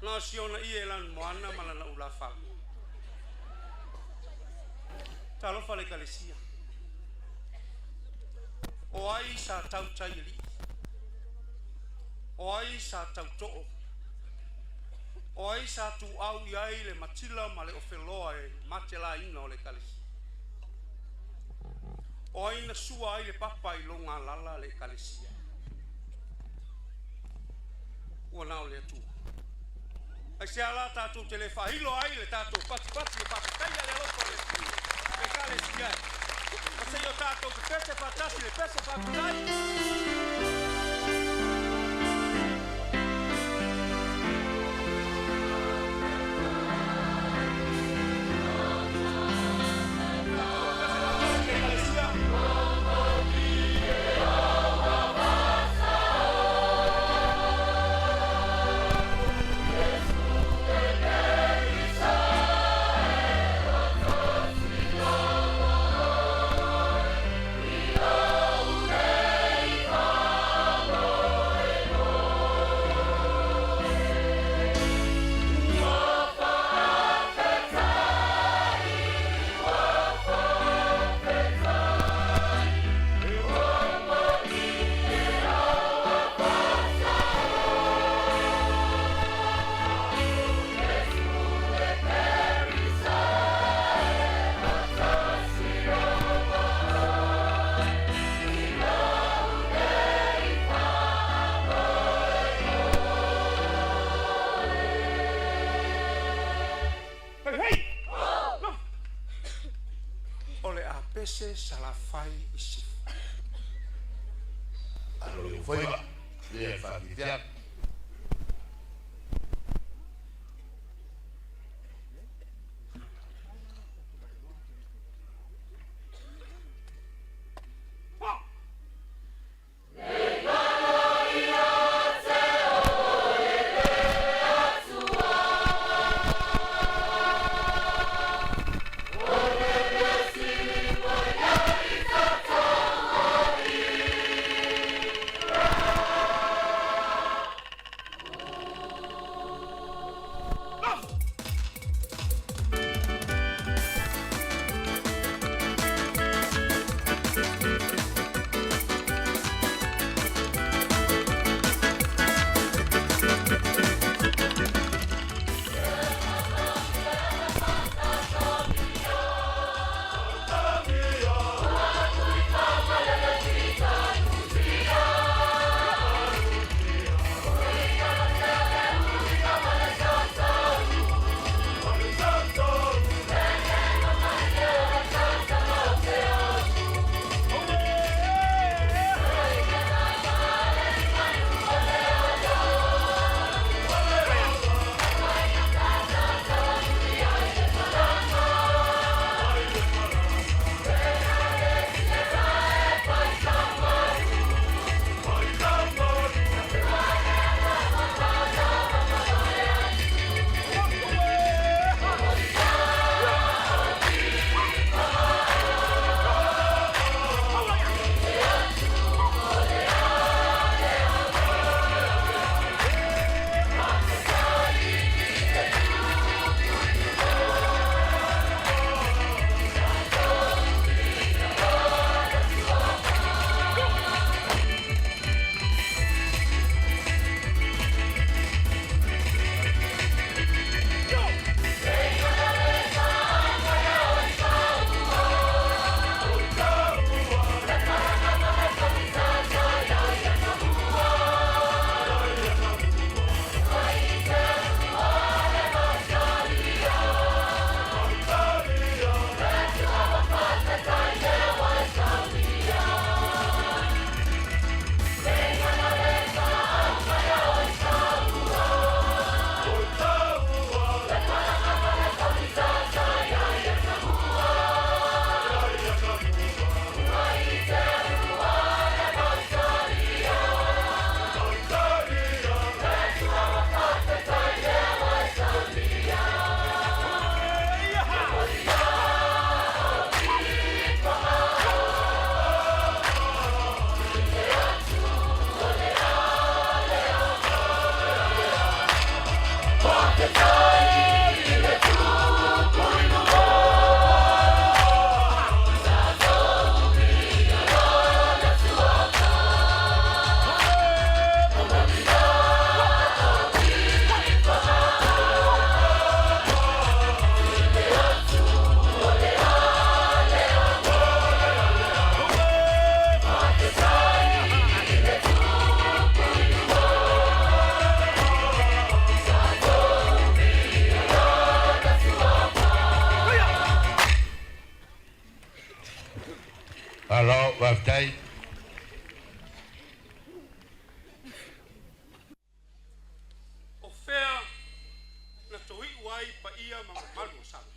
Na o si ona ie e lanumoana ma lana ulafala. Talofa le Ekalesia. O ai sa tautai alii? O ai sa tautoo? O ai sa tuau i ai le matila ma le ofeloa e matelaina o le Ekalesia? O ai na sua ai le papa i logalala le Ekalesia? Ua na o le Atua. Aisea la tatou te le faailo ai le tatou patipati e faafetaia le alofa o le Atua i le Ekalesia e? Ma seia o tatou pepese faatasi le pese faafetai. Pese faatasi le Ekalesia. Hei, hei! No! O le apese Salafai i Sisifo. Alo le faiva le faafifea. Ha! Malo faafetai. O fea na toi'u ai paia ma mamalu o Samoa?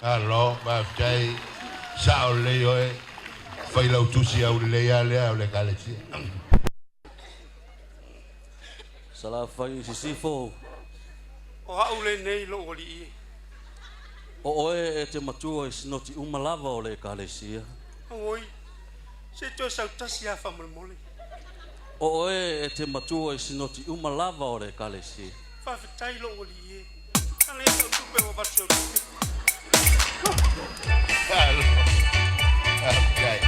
Malo faafetai, sao lelei oe, Failautusi aulelei a lea o le Ekalesia. Salafai i Sisifo. O a'u lenei lo'u alii e. O oe e te matua i sinoti uma lava o le Ekalesia. Auoi, se i toe sautasi lava faamolemole. O oe e te matua i sinoti uma lava o le Ekalesia. Faafetai lo'u alii e. A leai sau tupe ua avatu sau tupe. Malo faafetai.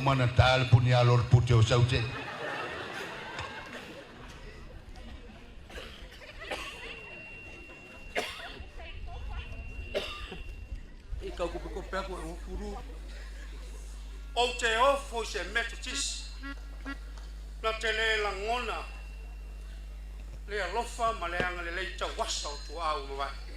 Uma ona ta le punialo o le pute o Saute. I tau kopekope aku e ufulu. Ou te ofo i se Metotisi na te le lagona le alofa ma le agalelei tauasa o tuaa ua mavae.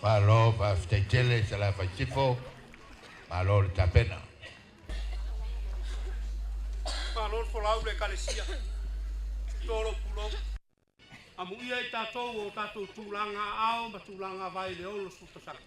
Malo, faafetai tele Salafai Sifo, malo le tapena. Malo le folau le Ekalesia. Tolo pulou. Amuia i tatou o tatou tulaga aao ma tulaga vai i le 60 tausaga.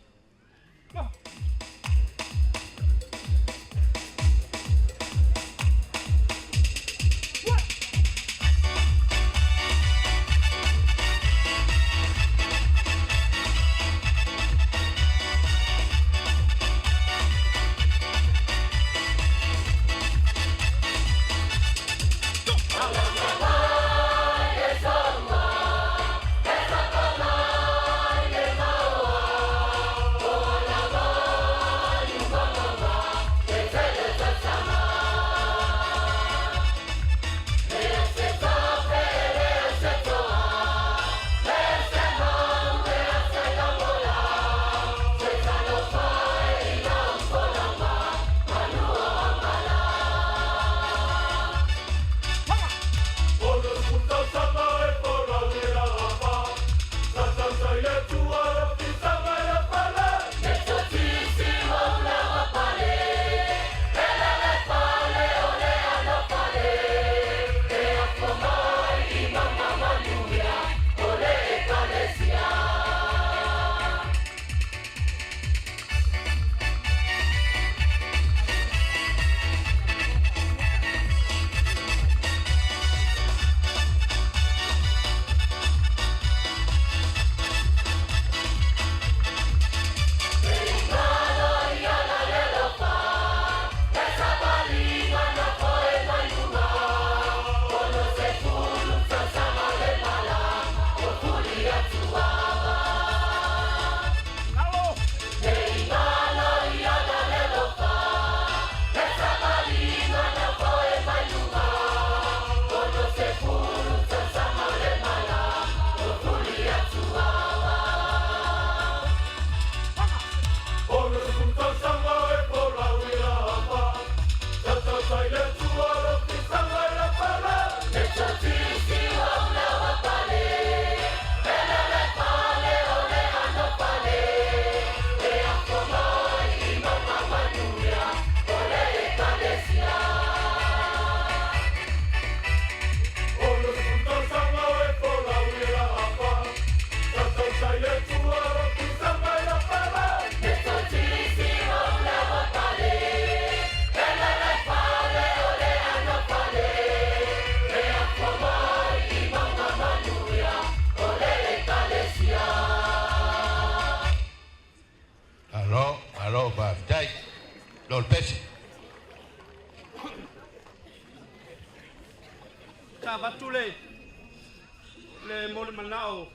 le manao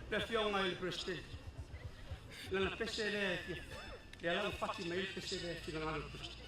le afioga i le Peresetene. Lana pese lea e fia, lea la ua fati mai ai le pese lea e finagalo le Peresetene.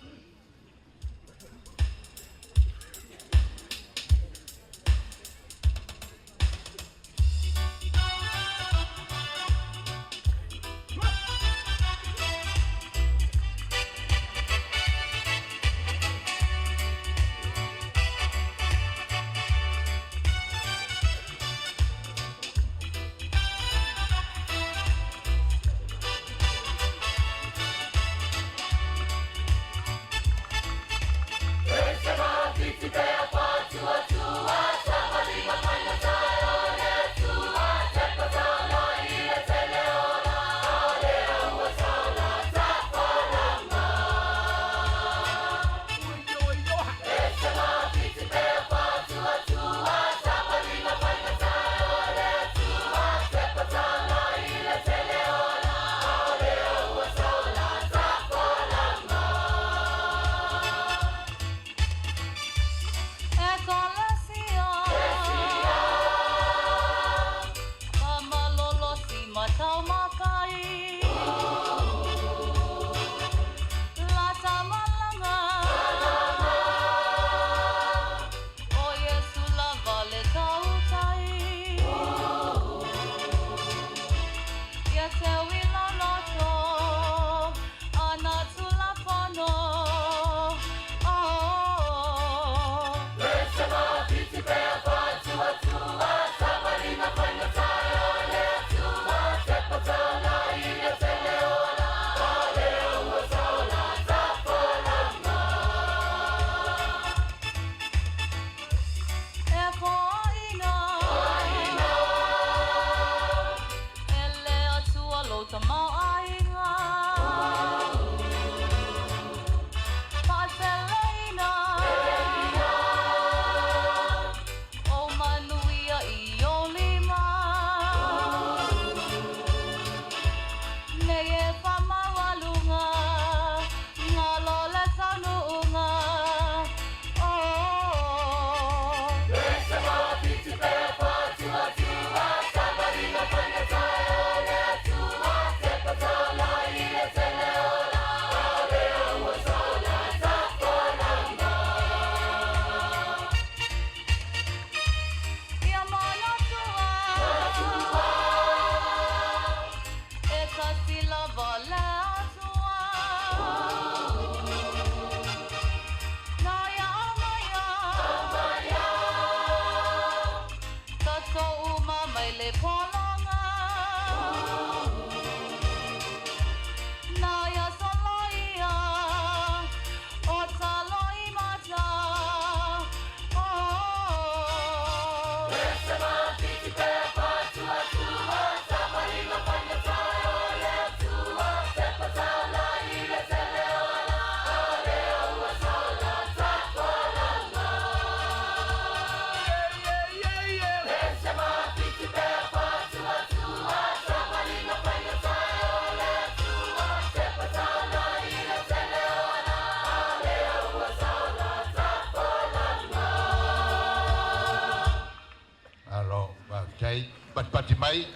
Malo, faafetai. Patipati mai,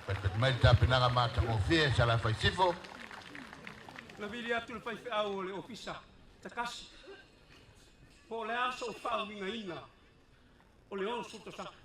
patipati mai le tapenaga matagofie Salafai Sifo. Na vili atu le faifeau o le ofisa takasi. Po o le a so'u faauigaina o le 60 tausaga.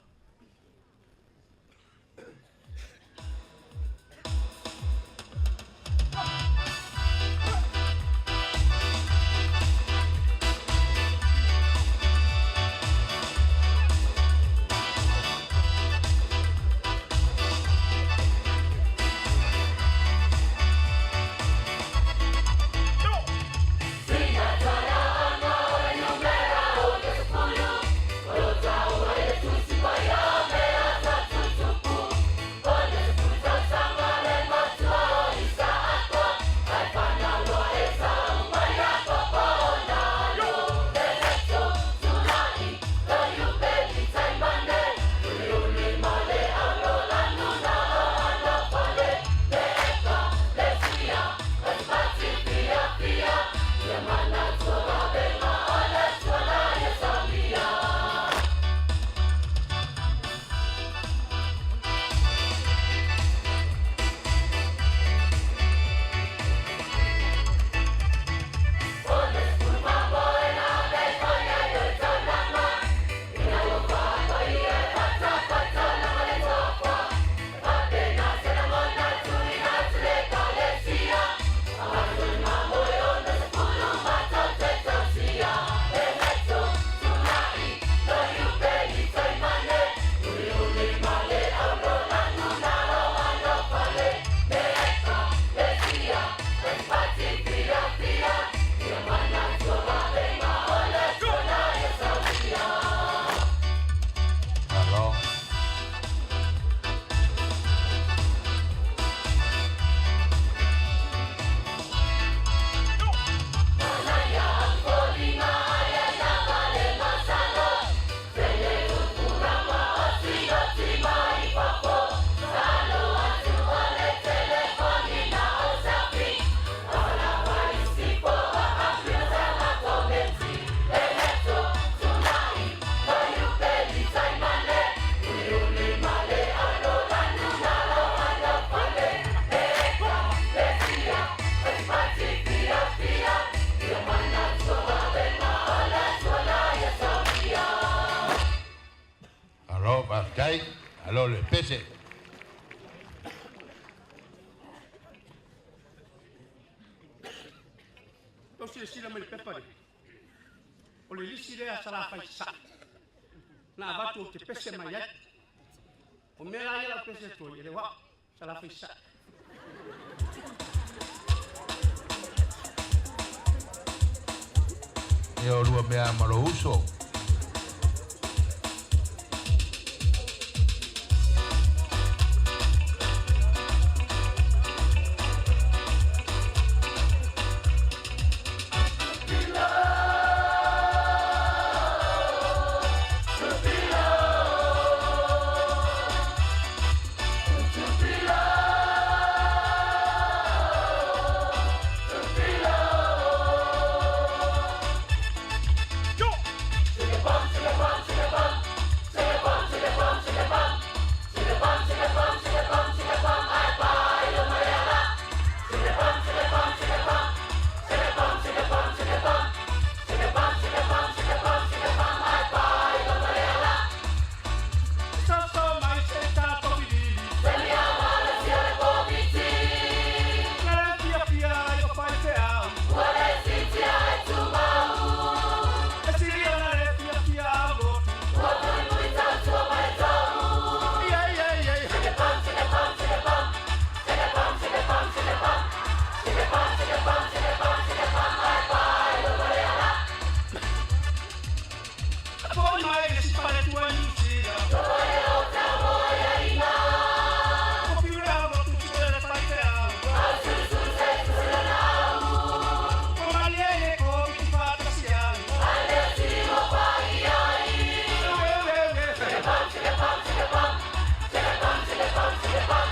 Malo le pese. Tou silasila mai i le pepa lea, o le lisi lea a Salafai Sasae na avatu ou te pese mai ai. O mea la ia o le a ou pese atu ai, e le o au, Salafai Sasae. Ia o lua mea ma lou uso.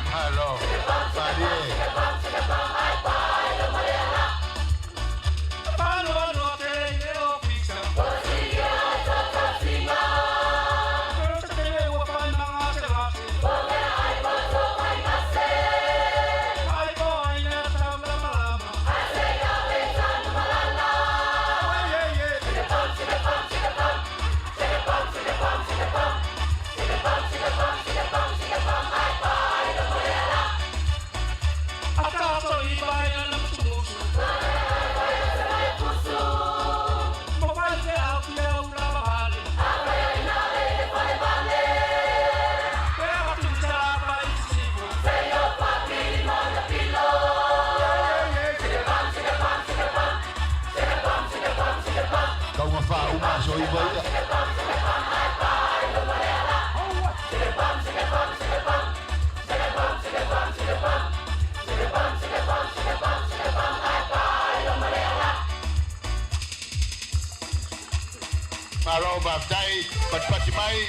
Malo, malie. Kauga faauma aso 9 ia. Malo faafetai, patipati mai,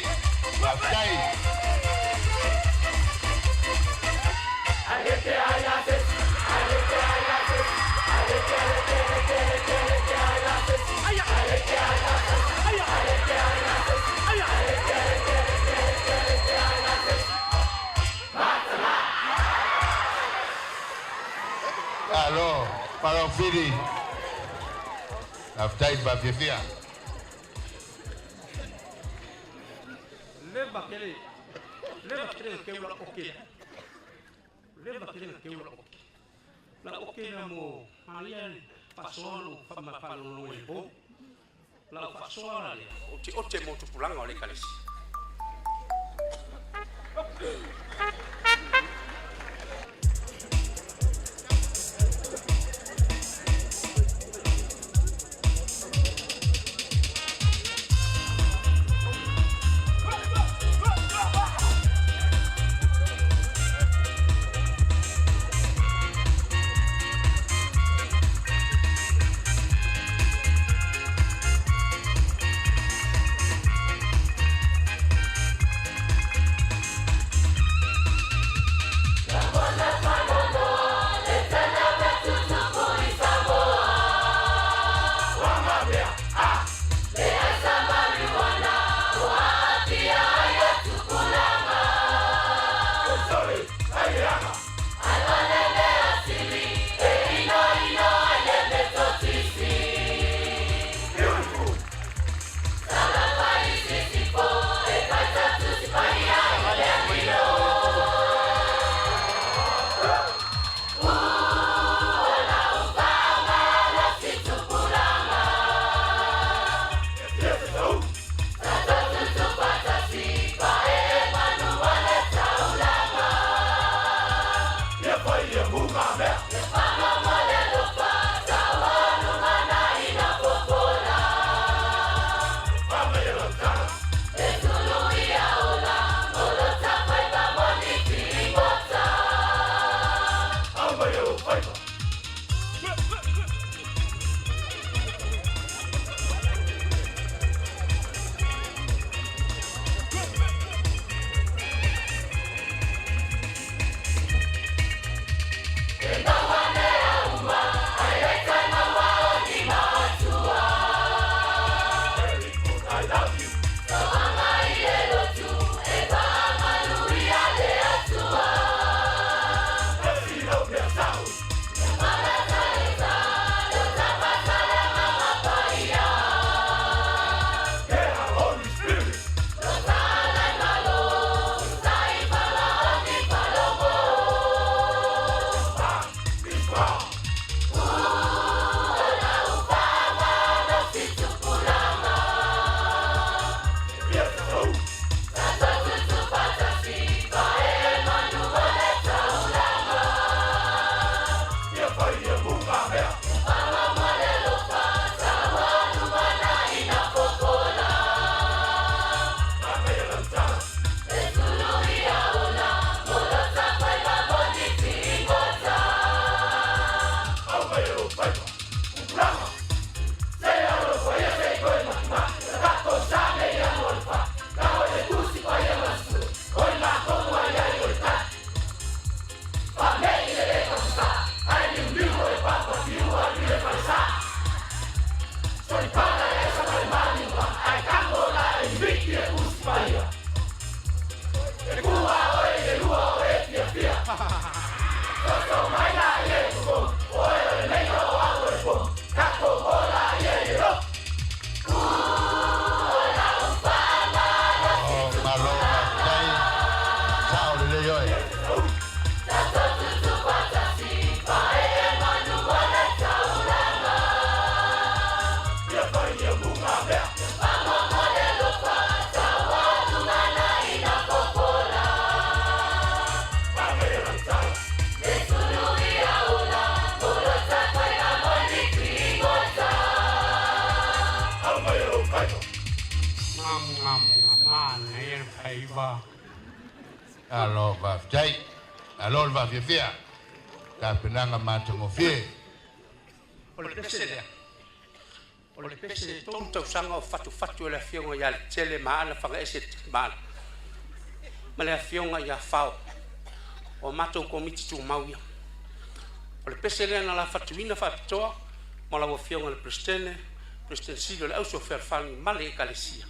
faafetai. Malo, malo Fili. Faafetai le faafiafia. Leva tele, leva tele ke ula oke. Leva tele ke ula oke. La oke na mo halia fasoa no fa ma fa no le bo. La fasoa la le. O te o te mo tupulanga o le kalesi. Aiva. Malo faafetai, malo le faafiafia, tapenaga matagofie. O le pese lea, o le pese e 3 tausaga o fatufatu e le afioga ia Letele Maana Fagaese Maana ma le afioga ia Fao, o a matou Komiti Tumau ia. O le pese lea na lafatuina faapitoa mo lau Afioga i le Peresetene, Peresetene Sili o le Auso Fealofani ma le Ekalesia,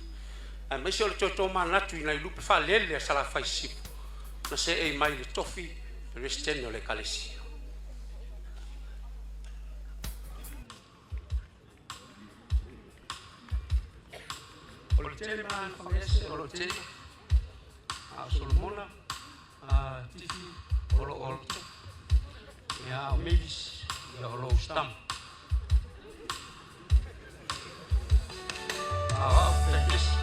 aemaise o le toe tomanatu i nai lupe faalele a Salafai Sisifo na seei mai i le tofi Peresetene o le Ekalesia. O Letele ma Aana Fagaese o lo o tele, a o Solomona Tifi o lo o ia, a o Mavis ia o lo o Usitama. A o au Taitesi.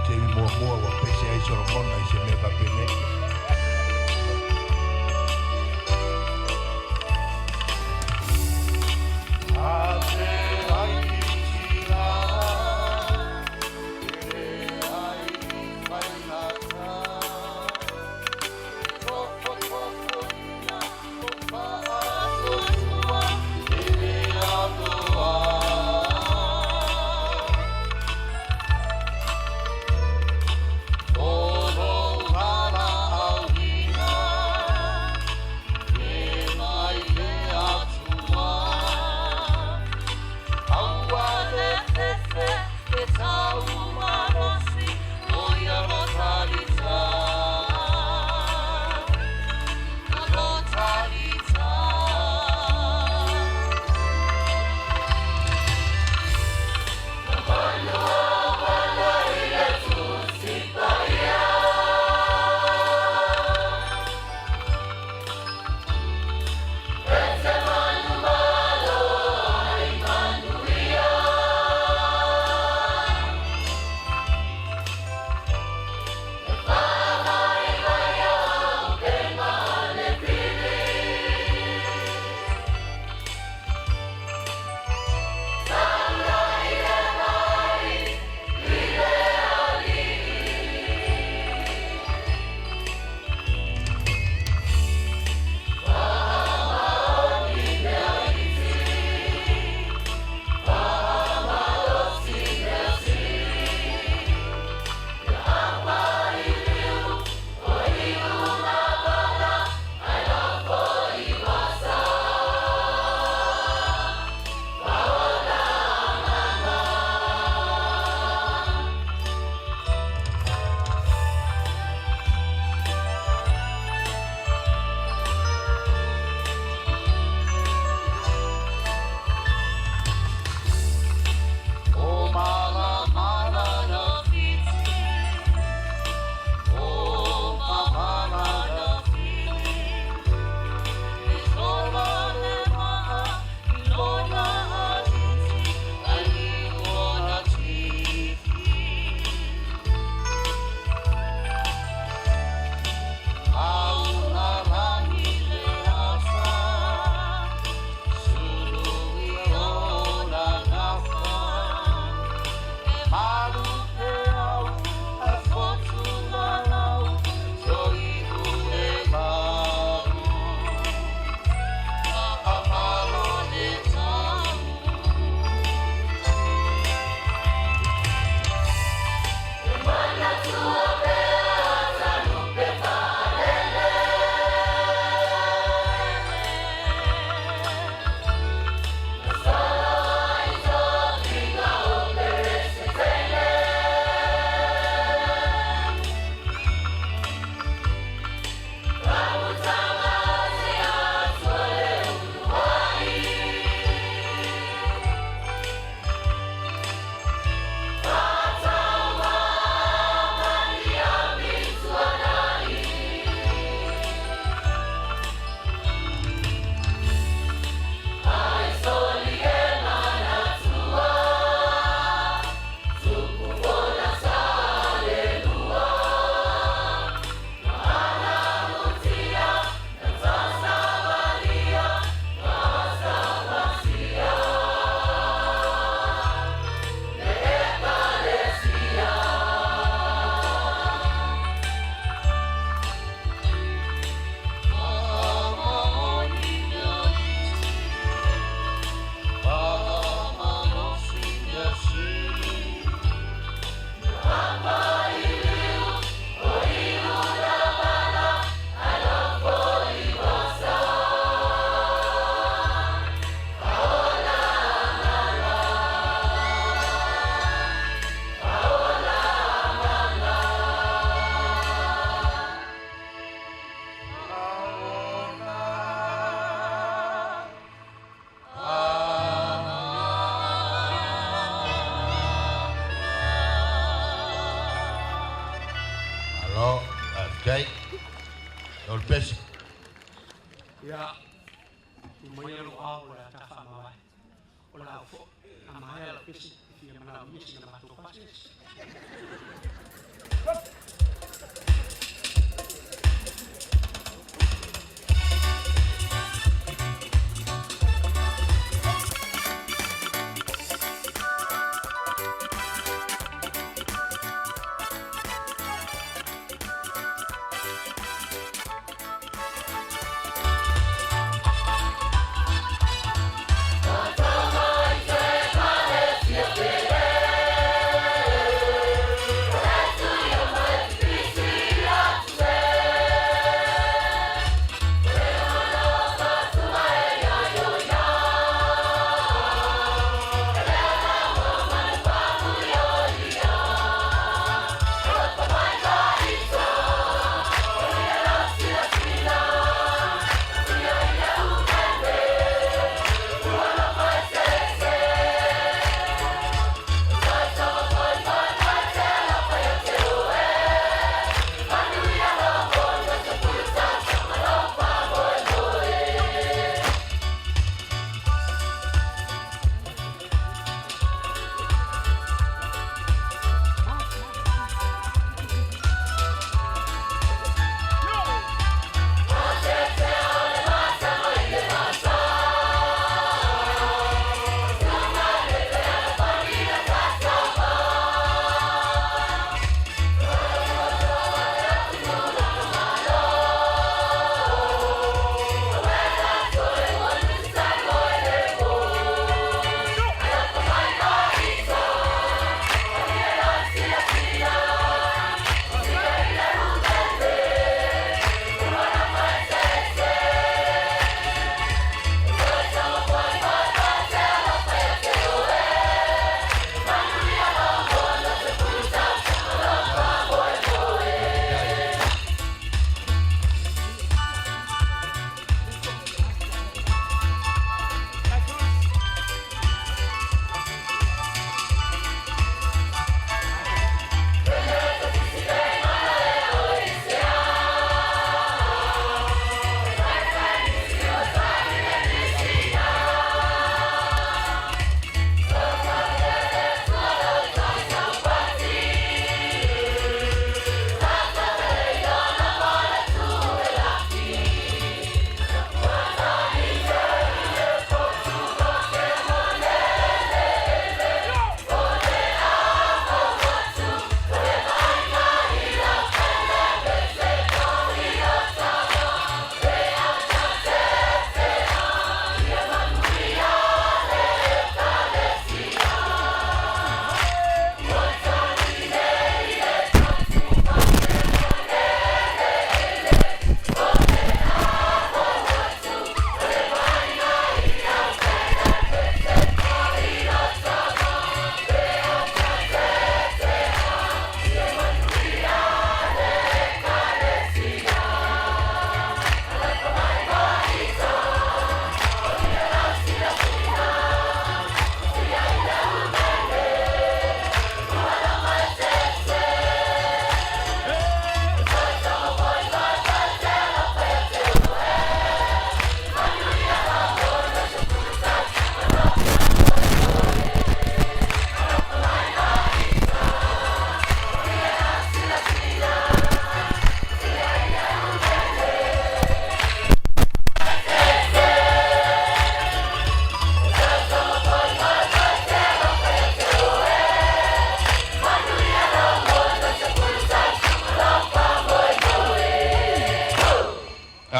Taimi muamua ua pese ai Solomona i se mea faapenei. Faafetai. Lopesi. Ia, tuu maia lou ao o le a ta faamavae. O le a oo foi a maea lau pesi e fia manaomia sina matou pasese.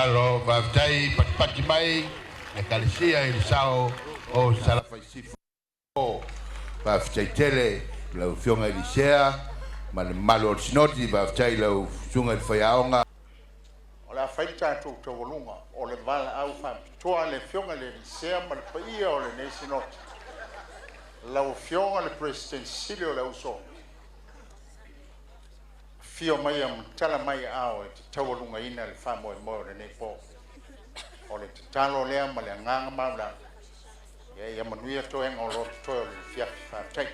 Malo, faafetai patipati mai le Ekalesia i le sao o Salafai Sisifo. Faafetai tele i lau Afioga i Lisea ma le mamalu o le Sinoti. Faafetai i lau Susuga i le Faiaoga. O le a fai le tatou taualuga o le valaau faapitoa a le Afioga i le Alii Sea ma le paia o lenei Sinoti. Lau Afioga i le Peresetene Sili o le Auso, afio maia ma tala mai aao e te taualugaina le faamoemoe o lenei po. O le tatalo lea ma le agaga maualalo, ia manuia toega o lo o totoe o le afiafi. Faafetai.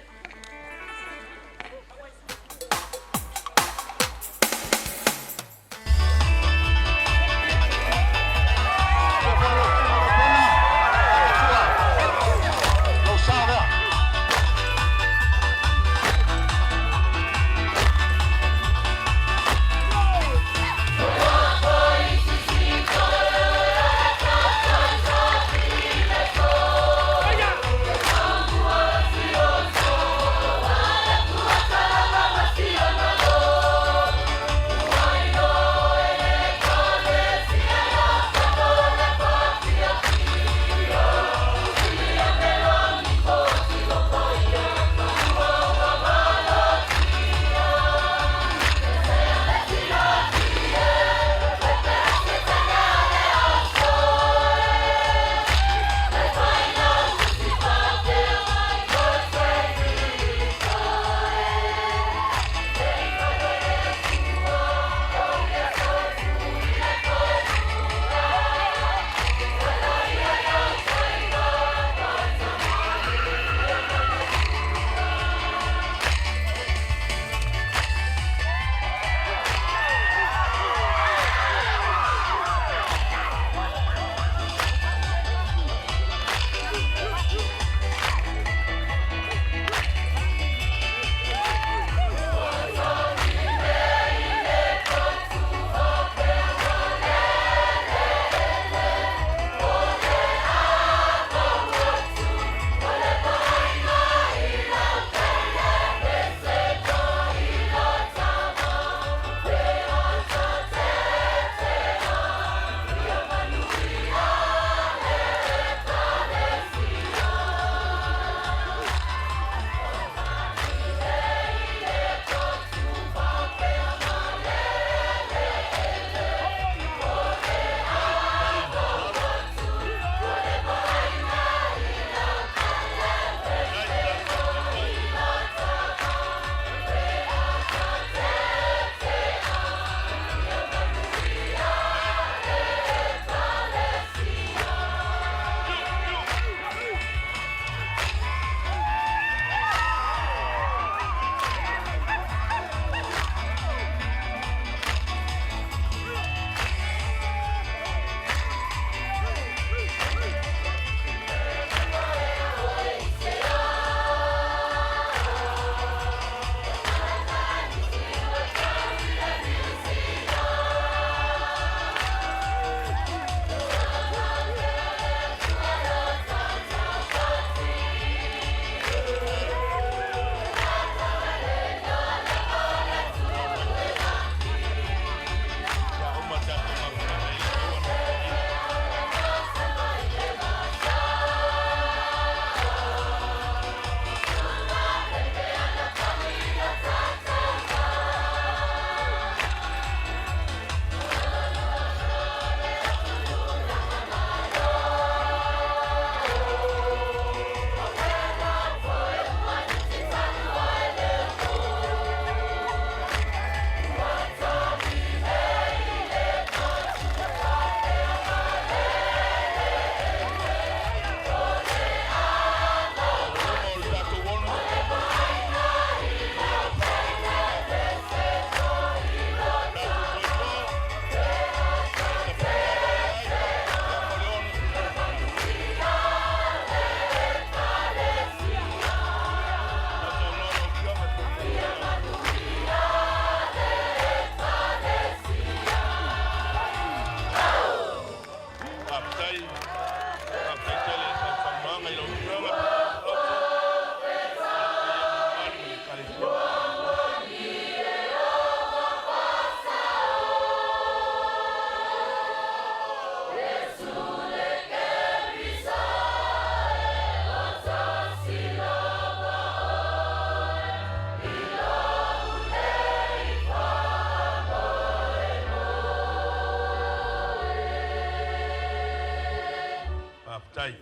Faafetai.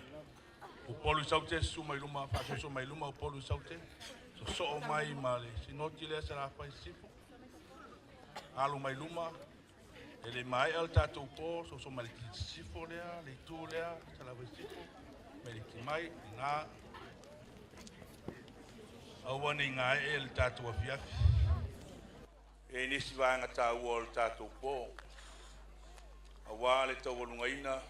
Upolu i Saute, susu mai luma, faasoso mai luma Upolu i Saute. Sosoo mai ma le sinoti lea Salafai Sisifo. Alu mai luma, e le maea le tatou po, soso mai le sisifo lea, le itu lea, Salafai Sisifo, mai le timai, lena. Aua ne i gaee le tatou afiafi. E i nisi vaega taua o le tatou po, aua le taualugaina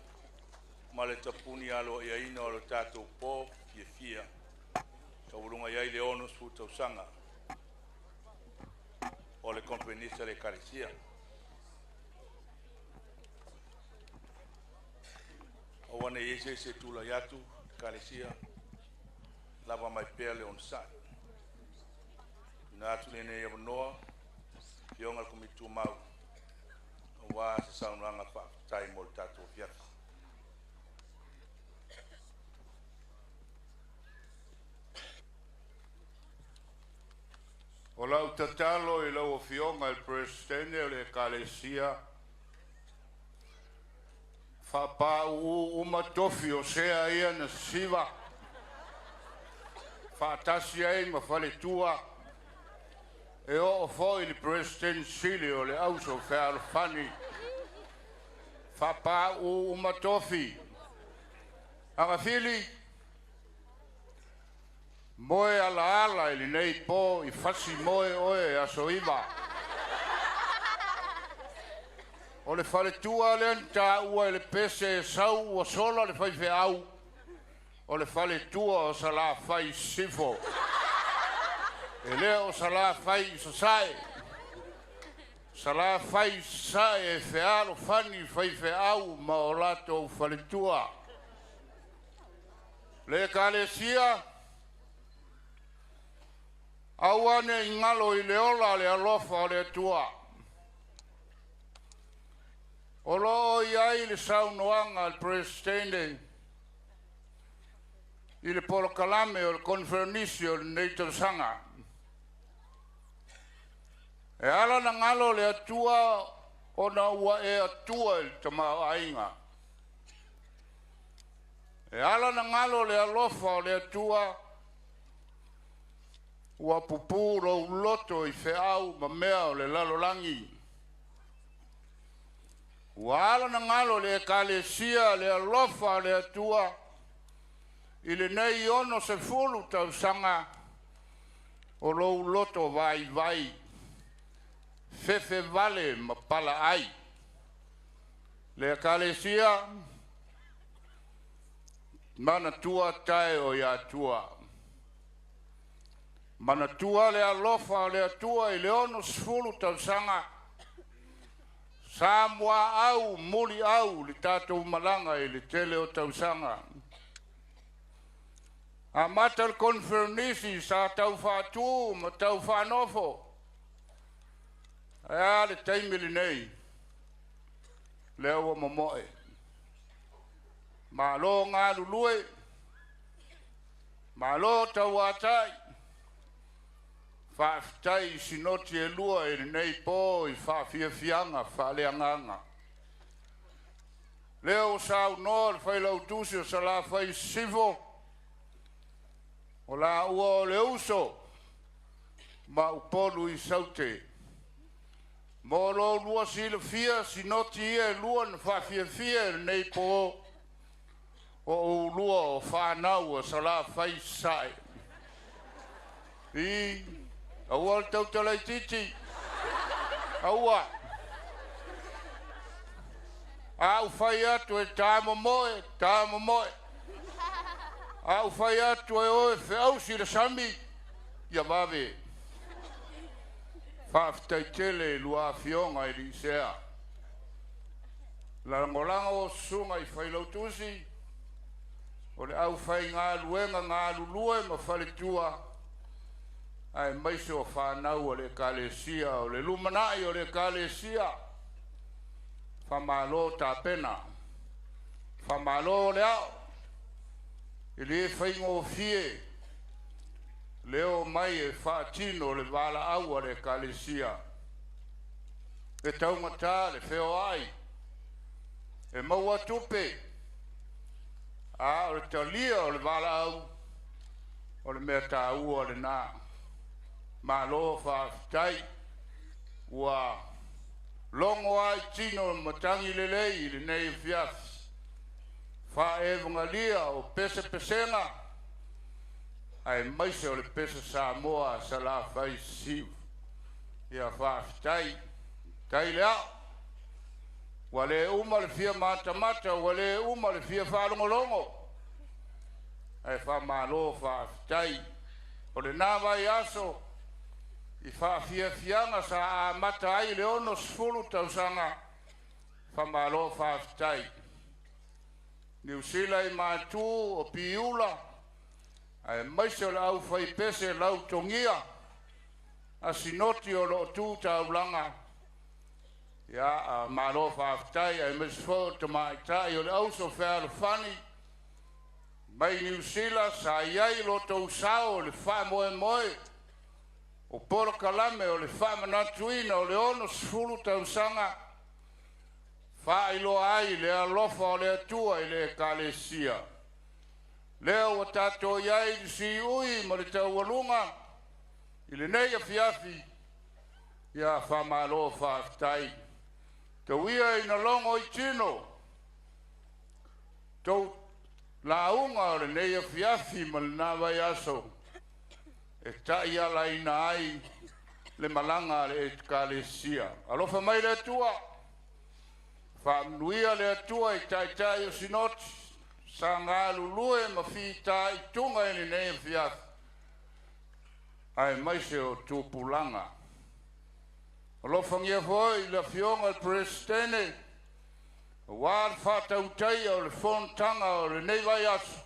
ma le tapuni aloaiaina o le tatou po fiafia, taualuga i ai le 60 tausaga o le Konferenisi a le Ekalesia. Aua ne i i ai se isi e tulai atu, Ekalesia, lava mai pea le onosai. Tuuina atu lenei avanoa, Afioga i le Komiti Tumau, aua se saunoaga faafetai mo le tatou afiafi. O lau tatalo i lau Afioga i le Peresetene o le Ekalesia, faapāuū uma tofi o sea ia na sisiva, faatasi ai ma faletua, e oo foi i le Peresetene Sili o le Auso Fealofani. Faapāuū uma tofi. Agafili, moe alaala i lenei po i fasi moe oe aso 9. O le faletua lea na taua i le pese e sau ua sola le faifeau, o le faletua o Salafai i Sisifo. E le o Salafai i Sasae. Salafai i Sasae e fealofani faifeau ma o latou faletua. Le Ekalesia, aua ne i galo i le ola le alofa o le Atua. O lo o i ai le saunoaga a le Peresetene i le polokalame o le Koneferenisi o lenei tausaga. E ala ona galo le Atua ona ua e atua i le tamaoaiga. E ala ona galo le alofa o le Atua ua pupū lou loto i feau ma mea o le lalolagi. Ua ala ona galo le Ekalesia le alofa o le Atua i lenei 60 tausaga o lou loto vaivai, fefe vale ma palaai. Le Ekalesia, manatua tae o ia Atua. Manatua le alofa o le Atua i le 60 tausaga, sa muaau muliau le tatou malaga i le tele o tausaga. Amata le Koneferenisi sa tau faatu ma tau faanofo. Ae a le taimi lenei, lea ua momoe. Malo galulue, malo tauatai, faafetai i sinoti e lua i lenei po i faafiafiaga faaleagaga. Lea ua saunoa le Failautusi o Salafai i Sisifo, o laua o le uso ma Upolu i Saute. Mo lo lua silafia, sinoti ia e lua na faafiafia i lenei po, o oulua o fanau a Salafai i Sasae. I, aua le tautala itiiti, aua. A ou fai atu e tamomoe, tamomoe. A ou fai atu e o e feausi le sami, ia vave. Faafetai tele i lua afioga i Liisea. Lagolago susuga i Failautusi, o le aufaigaluega galulue ma faletua, aemaise o fanau a le Ekalesia, o le lumanai o le Ekalesia. Faamalo tapena, faamalo le ao, e le faigofie le o mai e faatino le valaau a le Ekalesia. E taugata le feoai, e maua tupe. A o le talia o le valaau o le mea taua lena. Malo faafetai ua logo ai tino matagi lelei i lenei afiafi. Faaevagalia o pesepesega aemaise o le pese Samoa a Salafai Sisifo. Ia faafetai, tai le ao. Ua le uma le fia matamata, ua le uma le fia faalogologo. Ae faamalo faafetai. O lena vaiaso i faafiafiaga sa amata ai le 60 tausaga, faamalo faafetai. Niu Sila i matu o Piula, aemaise o le aufaipese lautogia a Sinoti o loo tu taulaga. Ia malo faafetai, aemaise foi o tamaitai o le auso fealofani mai Niu Sila sa i ai lo outou sao i le faamoemoe o polokalame o le faamanatuina o le 60 tausaga faailoa ai le alofa o le Atua i le Ekalesia. Lea ua tatou i ai i le siui ma le taualuga i lenei afiafi, ia faamalo faafetai. Tauia ina logo i tino tou lauga o lenei afiafi ma lena vaiaso e taialaina ai le malaga a le Ekalesia. Alofa mai le Atua, faamanuia le Atua i taitai o Sinoti sa galulue ma fitaituga i lenei afiafi, aemaise o tupulaga. Alofagia foi le afioga i le Peresetene aua le faatautaia o le fonotaga o lenei vaiaso,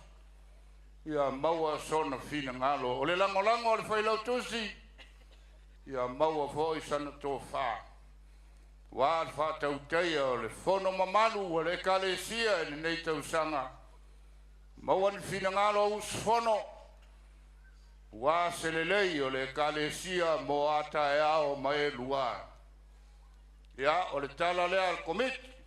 ia maua sona finagalo. O le lagolago a le Failautusi, ia maua foi sana tofa aua le faatautaia o le fono mamalu a le Ekalesia i lenei tausaga. Maua ni finagalo usufono aua se lelei o le Ekalesia mo a taeao ma e lua. Ia, o le tala lea a le Komiti.